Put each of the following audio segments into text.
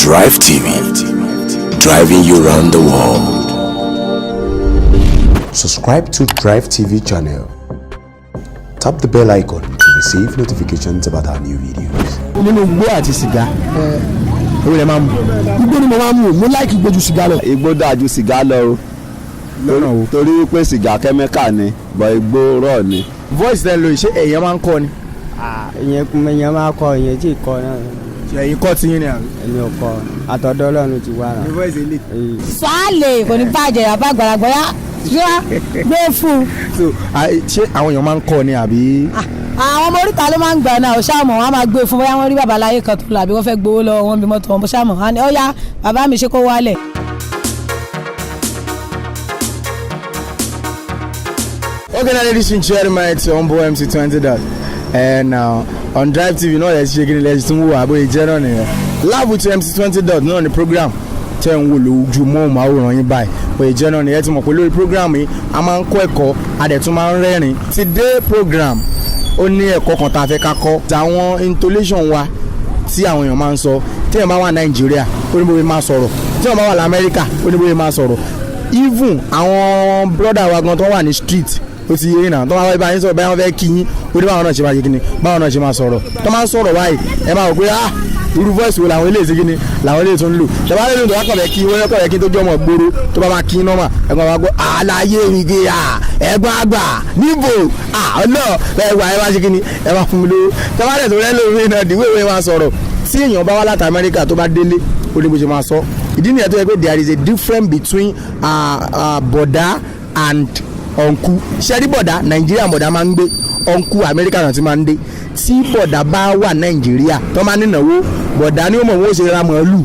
Drive TV, driving you round the world. Subscribe to Drive TV channel. Tap the bell icon to receive notifications about our new videos. Nínú igbó àti sìgá, èwo lẹ máa ń mu? Igbó ni mo máa ń mu. Mo like igbó ju sìgá lọ. Igbó dáa ju sìgá lọ o. Lọ́nà wo? Torí pé sìgá chemical ni, but igbó raw ni. Voice tẹ́ ń lo yìí, ṣé èèyàn máa ń kọ́ ni? Ìyẹn ìyẹn máa kọ, ìyẹn tí kọ náà. Ṣé ẹ̀yin kọ́ ti yín ni àbí? Èmi ò kọ, àtọ̀dọ̀ Ọlọ́run ti wá náà. Voice ilé. Sọ́ọ̀lì kò ní bàjẹ́, àbá àgbàlagbà yá yá gbé fún un. So ṣé àwọn èèyàn máa ń kọ́ ni àbí? Àwọn ọmọ oríta ló máa ń gbà náà. Ó ṣàmọ̀, wọn á máa gbé fún, bóyá wọ́n rí babaláyé kan tó lọ àbí wọ́n fẹ́ gbowó lọ́wọ́ wọn bí mọ́tò wọn bó ṣàmọ̀ wọn á ní, "Ó yá, bàbá mi, ṣe kó wálẹ̀." Okay, now, ladies and gentlemen, it's your boy MC20 dot. And now on Drive TV, náà lẹ́sìn ṣe kí ni lẹ́sìn tún wò àbóyè jẹ́ náà nìyẹn. Live with MC20 dot náà ni program tẹ́ ń wò lójú mọ́ àwòrán yín báyìí. Bóyè jẹ́ náà nìyẹn. Ti mọ̀ pé lórí program yìí, a máa ń kọ́ ẹ̀kọ́, a dẹ̀ tún máa ń rẹ́rìn. Today program, ó ní ẹ̀kọ́ kan tá a fẹ́ ká kọ́. Àwọn intonation wa tí àwọn èèyàn máa ń sọ, tí èèyàn bá wà Nàìjíríà, ó ní bóyá máa sọ̀rọ̀, tí èèyàn bá wà lamẹ́ríkà, ó ní bóyá máa sọ̀rọ̀, even àwọn brother wa gan tó wà ní street, ó ti yé yín náà, tó máa bá yín sọ̀rọ̀, báyọ̀ fẹ́ kí yín, ó ní báwọn náà ṣe máa ṣe kíni, báwọn náà ṣe máa sọ̀rọ̀. Tó máa ń sọ̀rọ̀ báyìí, ẹ máa wò pé, ah, irú voice wo làwọn eléyìí ṣe kíni làwọn eléyìí tó ń lò. Ṣàbá lẹ́nu tó bá kọ̀ fẹ́ kí wọ́n kọ̀ fẹ́ kí tó jẹ́ ọmọ gbòòrò tó bá máa kí normal, ẹ̀gbọ́n wa gbọ́ àlàyé ìgbé à ẹ̀gbọ́n àgbà níbo ọlọ́ ẹ wà, ẹ bá ṣe kíni, ẹ bá fún mi lówó. Tó bá dẹ̀ tó rẹ́ lórí náà, dìwé ìwé máa sọ̀rọ̀. Tí èèyàn bá wá láti Amẹ́ríkà tó bá délé, ó ní bó ṣe máa sọ. Ìdí nìyẹn tó yẹ pé there is a difference between bọ̀dá and uncle. Ṣẹ́rí bọ̀dá, Nàìjíríà bọ̀dá máa ń gbé. Uncle, Amẹ́ríkà náà ti máa ń dé. Tí bọ̀dá bá wà Nàìjíríà, tó máa nínáwó, bọ̀dá ni ó mọ̀ wọ́n ṣe ra màálù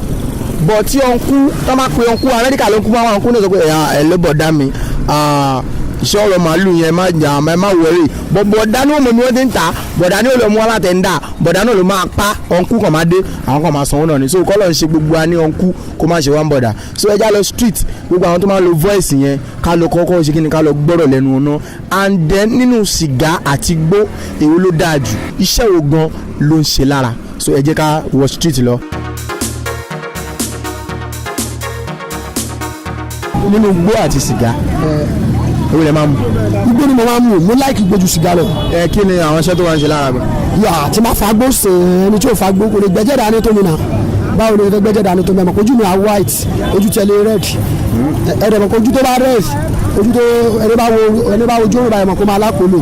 bọ̀. Tí uncle tó máa pe uncle, Amẹ́ríkà ló ń kú máa wà. Uncle náà sọ pé ẹ ló bọ̀dá mi, iṣẹ́ ọ̀rọ̀ màálù yẹn, má jà, ẹ má worry. Bọ̀ bọ̀dá ní òmò mi wọ́n ti ń ta, bọ̀dá ní òlò mú alátẹ̀ńdà, bọ̀dá náà ló máa pa. Uncle kàn máa dé, àwọn kan máa sanwó náà ni. So kọ́lọ̀ ń ṣe gbogbo wa ní uncle, kó má ṣe wá ń bọ̀dà. So ẹ já lọ street, gbogbo àwọn tó máa ń lo voice yẹn, ká lọ kọ́kọ́ ṣe kí ni, ká lọ gbọ́rọ̀ lẹ́nu ọ̀nà. And then, nínú sìgá àti igbó, èwo ló dáa jù? Iṣẹ́ wo gan ló ń ṣe lára? So ẹ jẹ́ ká wọ street lọ. Nínú igbó àti sìgá, èwo lẹ máa ń mu? Igbó ni mo máa ń mu. Mo like igbó ju sìgá lọ. Ẹ kí ni àwọn iṣẹ́ tó wá ń ṣe lára gan? Yà tí máa fagbó sè é, ẹni tí ò fagbó kò lè gbẹ́jẹ́ dání tó mi nà. Báwo ni o fẹ́ gbẹ́jẹ́ dání tó mi? Ẹ̀ mọ̀ kójú mi à white, ojú tẹ̀lé red. Ẹ̀ dẹ̀ mọ̀ kójú tó bá red, ojú tó ẹni bá wo, ẹni bá wojú òrùba, ẹ̀ mọ̀ kó máa lákòólò.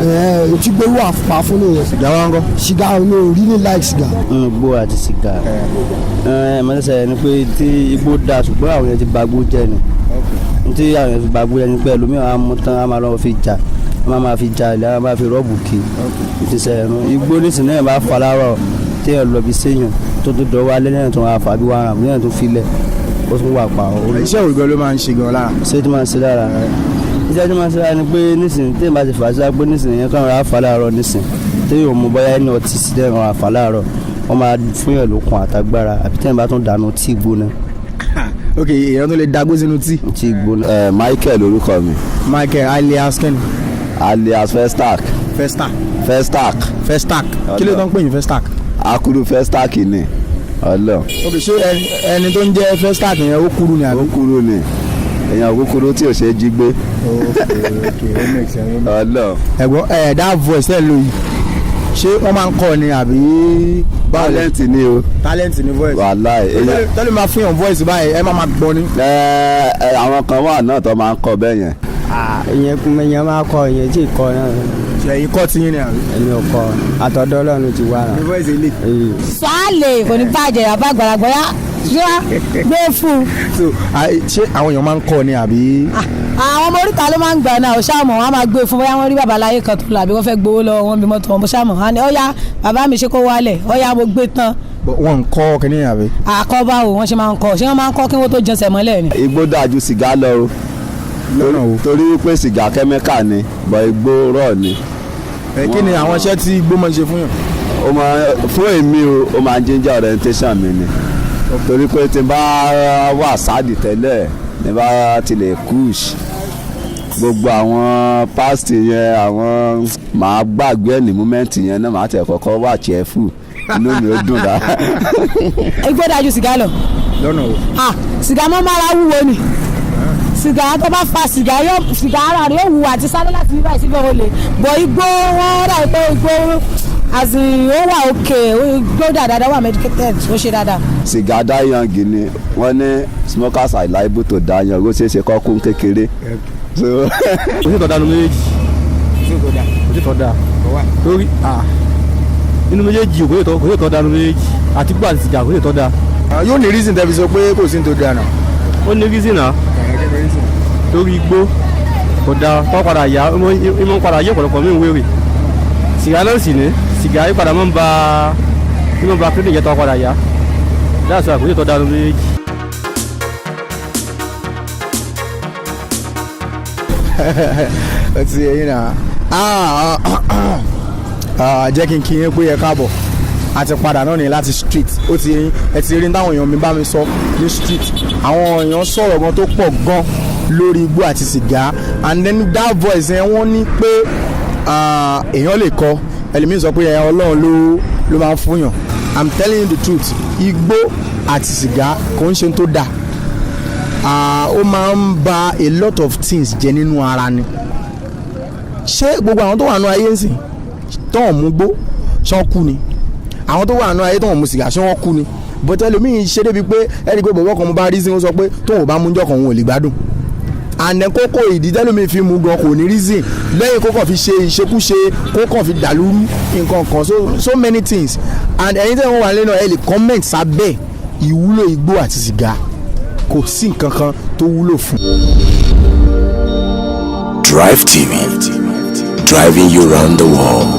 Ẹ̀ tí gbé wà pa fún nìyẹn. Sìgá wa ń kọ́? Sìgá, mi ò really like sìgá. Nínú igbó àti sìgá, ẹ mọ sẹsẹ ni pé tí igbó da, ṣùgbọ́n àwọn yẹn ti ba igbó jẹ́ ni. Tí àwọn yẹn fi ba igbó jẹ́ ni pé ẹlòmíràn á mú tán, á máa lọ fi jà, á máa fi jà ilé, á máa fi rọ́ọ̀bù kí ti sẹ́yìn nu. Igbó nísìnyí náà bá fa láàárọ̀, téèyàn lọ bí séèyàn tó tó dọ̀wọ́ alẹ́ lẹ́yìn tó wà fà bí wàrà lẹ́yìn tó filẹ̀, ó tún wà pa ó. Iṣẹ́ wo gan ló máa ń ṣe gan lára? Ṣé tí máa ń ṣe lára? Iṣẹ́ tí máa ń ṣe lára ni pé nísìnyí téèyàn bá ti fà á sí pé nísìnyí yẹn kàn rà fà láàárọ̀ nísìnyí, téèyàn ò mú bóyá ẹni ọtí sí, téèyàn rà fà láàárọ̀, wọ́n máa fún yàn lókun àtagbára, àbí téèyàn bá tún dànù tíì gbóná. Ok, èèyàn tó lè dagbó sínú tíì. Tíì gbóná. Ẹ Michael orúkọ mi. Michael alias Kenny? Alias Festac. Festac? Festac. Festac. Kí ló tó ń pè ní Festac? Akuru Festac ni ọlọ. Ok, ṣé ẹni tó ń jẹ́ Festac yẹn, ó kúrú ni Ó àbí? kúrú ni, èèyàn kúkúrú tí ò ṣe é jí gbé. Ok, ó make sense. Ọlọ. Ẹ̀gbọ́n ẹ̀, that voice ẹ̀ lò yìí, ṣé wọ́n máa ń kọ́ ni àbí báwo lẹ? Talent ni o. Talent ni voice? Wàláì, èèyàn Tẹ́lẹ̀ máa fún yàn voice báyìí, ẹ máa máa gbọ́ ni. Ẹ ẹ, àwọn kan wà náà tó máa ń kọ bẹ́ẹ̀ yẹn. Ìyẹn ìyẹn máa kọ, ìyẹn tí kọ náà. Ṣé ẹ̀yin kọ́ ti yín ni àbí? Èmi ò kọ, àtọ̀dọ̀ Ọlọ́run ti wá náà. Voice ilé. Sọ́ọ̀lì kò ní bàjẹ́, àbá àgbàlagbà yá yá gbé fún un. So ṣé àwọn èèyàn máa ń kọ́ ni àbí? Àwọn ọmọ oríta ló máa ń gbà náà. Ó ṣàmọ̀, wọn á máa gbé fún, bóyá wọ́n rí babaláyé kan tó lọ àbí wọ́n fẹ́ gbowó lọ́wọ́ wọn bí mọ́tò wọn bó ṣàmọ̀ wọn á ní, "Ó yá, bàbá mi, ṣe kó wálẹ̀." Ó yá, mo gbé tán. But wọ́n ń kọ́ kínní àbí? Àkọ́bá o, wọ́n ṣe máa ń kọ́? Ṣé wọ́n máa ń kọ́ kí wọ́n tó jẹsẹ̀ mọ́lẹ̀ ni? Igbó dáa ju sìgá lọ o. Lọ́nà wo? Torí pé sìgá chemical ni, but igbó raw ni. Ẹ kí ni àwọn iṣẹ́ tí igbó máa ń ṣe fún yàn? Ó máa fún èmi o, ó máa ń ginger orientation mi ni, torí pé tí n bá wà sad tẹ́lẹ̀, ní bá ti lè kush, gbogbo àwọn past yẹn, àwọn màá gbàgbé ẹ̀ ní moment yẹn náà, màá tẹ̀ kọ́kọ́ wà cheerful. Inú mi ó dùn dá. Igbó dájú sìgá lọ. Lọ́nà o? Ah, sìgá mọ́ mára wúwo ni. Sìgá, tó bá fa sìgá, yóò sìgá, ara rẹ̀ yóò wúwo àti sáré láti bíbá ìsíbẹ̀ olè bọ̀. Igbó, wọn dà pé igbó as in ó wà òkè, igbó dáadáa, wà medicated, ó ṣe dáadáa. Sìgá die young ni. Wọ́n ní smokers are liable to die young. Ó ṣeé ṣe kọ́ kún kékeré. So Kò sí tọ́ da nu méjèèjì. Kò sí tọ́ da torí nínú méjèèjì, kò sí tọ́ da nu méjèèjì, àti gbọ́ àti sìgá, kò sí tọ́ da. Yóò ní reason tẹ́ fi sọ pé kò sí ní tó dáa náà. Ó ní reason náà, torí igbó kò da, tó padà yá, ìmọ̀ ń padà yé ọ̀pọ̀lọpọ̀ mí wéèrè. Sìgá náà sì ní, sìgá yìí padà máa ń ba, ìmọ̀ ba kíndìn jẹ́, tó padà yá dáàsọ. Kò sí tọ́ da nu méjèèjì. Ó ti yẹ yín náà. Jẹ́ kí n kí yín pé ẹ káàbọ̀, a ti padà náà ní láti street. Ó ti yẹ yín, ẹ ti rí táwọn èèyàn mi bá mi sọ ní street. Àwọn èèyàn sọ̀rọ̀ gan tó pọ̀ gan lórí igbó àti sìgá, and then that voice yẹn, wọ́n ní pé èèyàn lè kọ. Ẹlòmíín sọ pé ẹ Ọlọ́run ló máa ń fúnyàn. I'm telling you the truth, igbó àti sìgá kò ń ṣe tó dáa. Ó máa ń ba a lot of things jẹ́ nínú ara ni. Ṣé gbogbo àwọn tó wà nínú ayé ń sìn tó ń mú gbó, ṣé wọ́n kú ni? Àwọn tó wà nínú ayé tó ń mu sìgá, ṣé wọ́n kú ni? But ẹlòmíín ṣe débi pé ẹni pé bọ̀bọ̀ kan, mo bá rí sí, ó sọ pé tóun ò bá mú jọ́ kan, òun ò lè gbádùn. And then kókó ìdí tẹ́lómi fi mú gan, kò ní reason lẹ́yìn kókò fi ṣe ìṣekúṣe, kókò fi dàlúrú nǹkan kan, so so many things. And ẹ̀yin tẹ́ wọ́n wà lẹ́nu, ẹ lè comment sábẹ́ ìwúlò igbó àti sìgá. Kò sí nǹkan kan tó wúlò fún. Drive TV, driving you round the world.